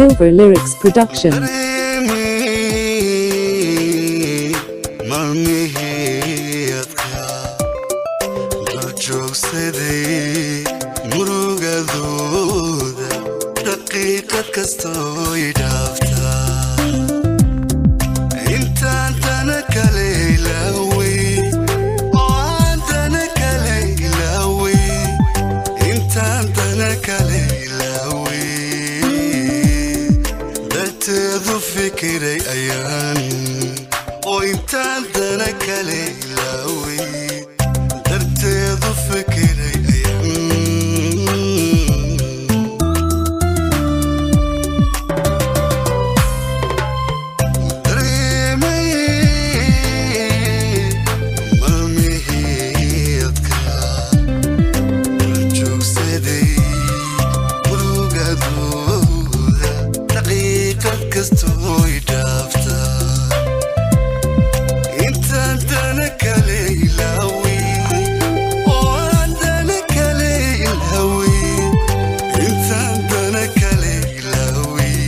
Silver Lyrics Production. Dareemay maalmihii adkaa, dul joogsaday murugadooda, daqiiqad kastoo i dhaaftaa. Intaan dana kale ilaaway, oo aan dana kale ilaaway, intaan dana kale ilaaway, darteedu fikiray ayaan, oo intaan dana kale ilaaway, darteedu fikiray ayaan. Dareemay maalmihii adkaa, joogsaday murugadooda, daqiiqad kastoo i dhaaftaa. Intaan dana kale ilaaway, oo aan dana kale ilaaway, intaan dana kale ilaaway,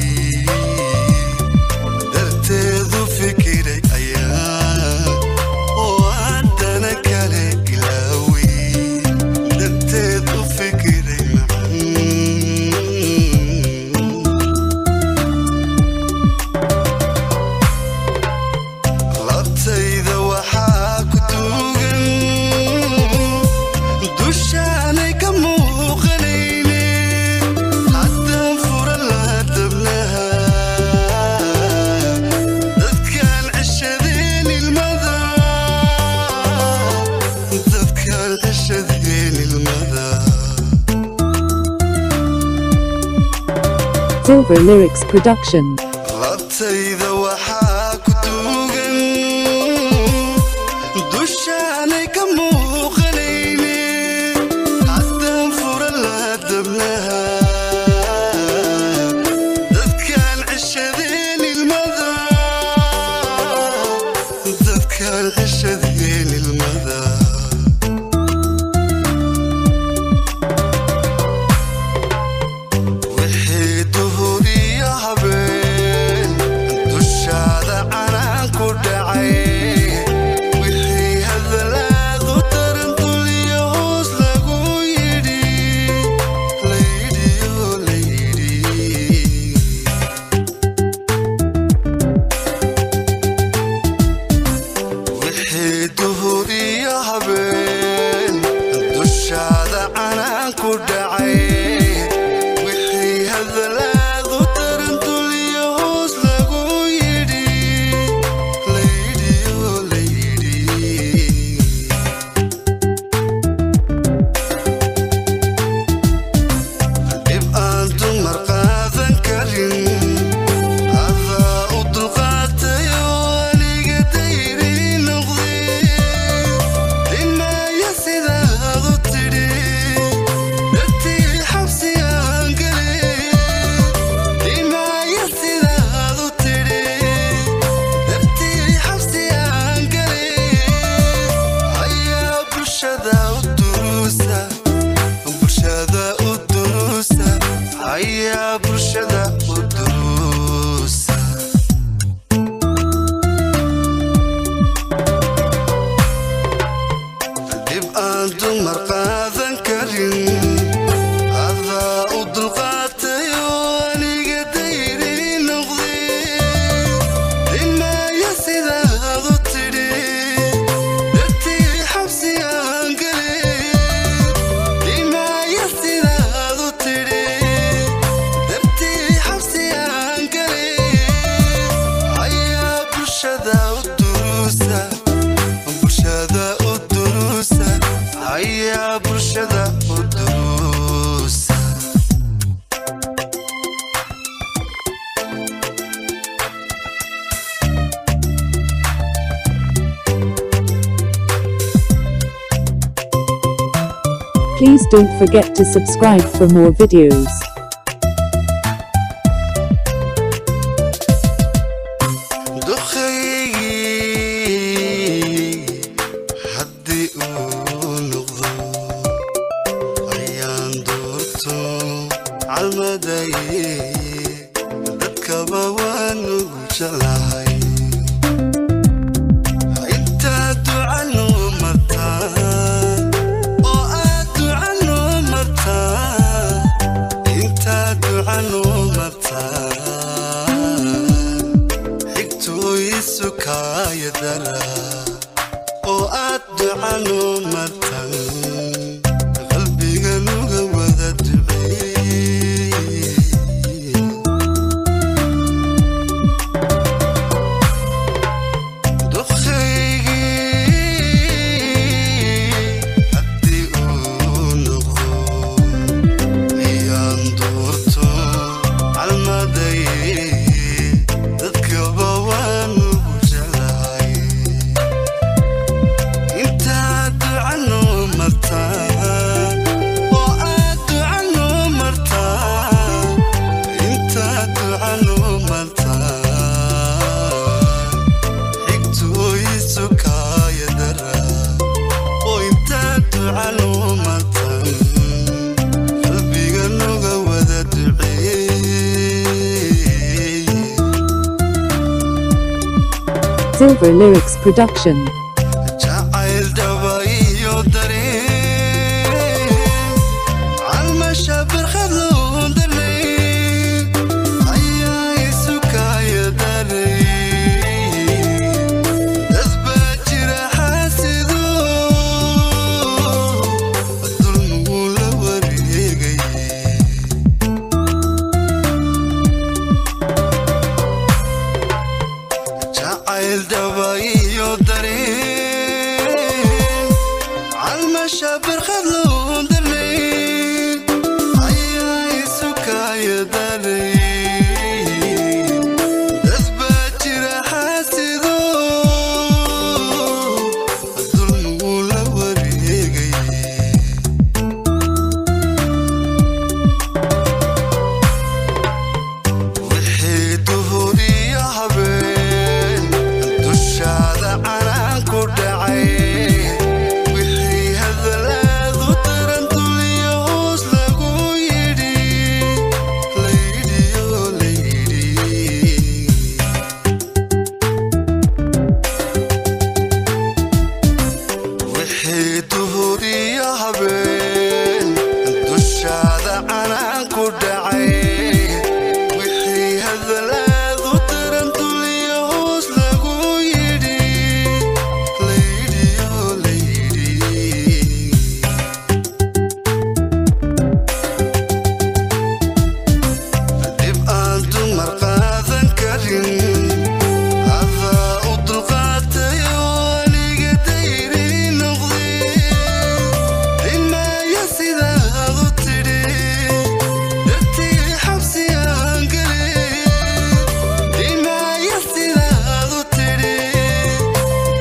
darteedu fikiray ayaa, oo aan dana kale ilaaway, darteedu fikiray macan. Labtayda waxaa ku duugan dushaanay ka muuqanayne, haddaan fura la dabnaha, dadkaan ceshadeen ilmada, dadkaan ceshadeen ilmada. Silver Lyrics Production. Labtayda waxaa ku duugan dushaanay ka muuqanayne, haddaan fura la dabnaha, dadkaan ceshadeen ilmada, dadkaan ceshadeen ilmada. Wixii duhuriyo habeen dushaada canaan ku dhacay, wixii hadalaadu daran duliyo hoos lagu yidhi, la yidhi oo la yidhi. Wixii duhuriyo habeen dushaada canaan ku dhacay, wixii hadalaadu daran duliyo hoos lagu yidhi, la yidhi oo la yidhi. Dhib aan dumar qaadan karin adaa u dulqaatayo, aniga dayri noqday, dhimaya sidaad u tidhi, dartii xabsiyaan galay. Dhimaya sidaad u tidhi, dartii xabsiyaan galay. Ayaa bulshada u duruusa, bulshada u duruusa, ayaa bulshada u duruusa. Dhib aan dumar qaadan karin adaa u dulqaatayo, aniga dayri noqday, dhimaya sidaad u tidhi, dartii xabsiyaan galay. Dhimaya sidaad u tidhi, dartii xabsiyaan galay. Ayaa bulshada u duruusa, bulshada u duruusa, ayaa bulshada u duruusa. Please don't forget to subscribe for more videos. Duqaygii haddii uu noqdo ayaan doorto calmaday. Dadkaba waanu jeclahay intaa ducanu martaa oo aad ducanu martaa intaa ducanu martaa xigtooyisu kaayadara oo aad ducanu martan qalbiga nuga wada duceey. Duqaygii haddii uu noqdo ayaan doorto calmaday dadkaba waanu jeclahay intaa ducanu martaa oo aad ducanu martaa intaa ducanu martaa xigtooyisu kaayadara oo intaa ducanu martan qalbiga nuga wada duceey. Silver Lyrics Production. Jacayl dhaba iyo dareen calmasha barxad loo daray ayaa isu kaaya daray dad baa jira xaasido dulmigu la wareegay. Jacayl dhaba iyo dareen calmasha barxad loo daray ayaa isu kaaya daray dad baa jira xaasido dulmigu la wareegay. Wixii duhuriyo habeen dushaada canaan ku dhacay wixii hadalaadu daran duliyo hoos lagu yidhi la yidhiyo la yidhi. Wixii duhuriyo habeen dushaada canaan ku dhacay wixii hadalaadu daran duliyo hoos lagu yidhi la yidhiyo la yidhi. Dib aan dumar qaadan karin adaa u dulqaatayo aniga dayri noqday dhimaya sidaad u tidhi dartii xabsi aan gelay dhimaya sidaad u tidhi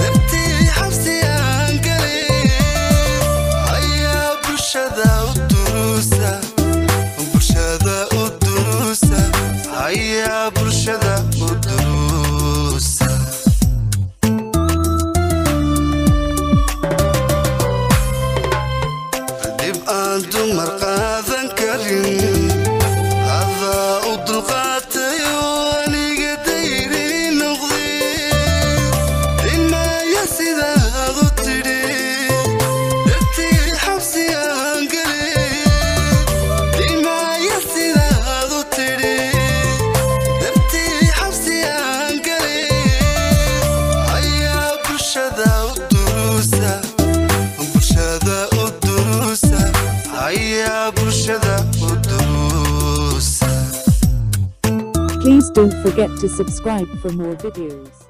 dartii xabsi aan gelay ayaa bulshada u duruusa bulshada u duruusa ayaa bulshada u duruusa. Dib aan dumar qaadan karin adaa u dulqaatayo aniga dayri noqday dhimaya sidaad u tidhi dartii xabsi aan gelay dhimaya sidaad u tidhi dartii xabsi aan gelay ayaa bulshada u duruusa bulshada u duruusa ayaa bulshada u duruusa. Please don't forget to subscribe for more videos.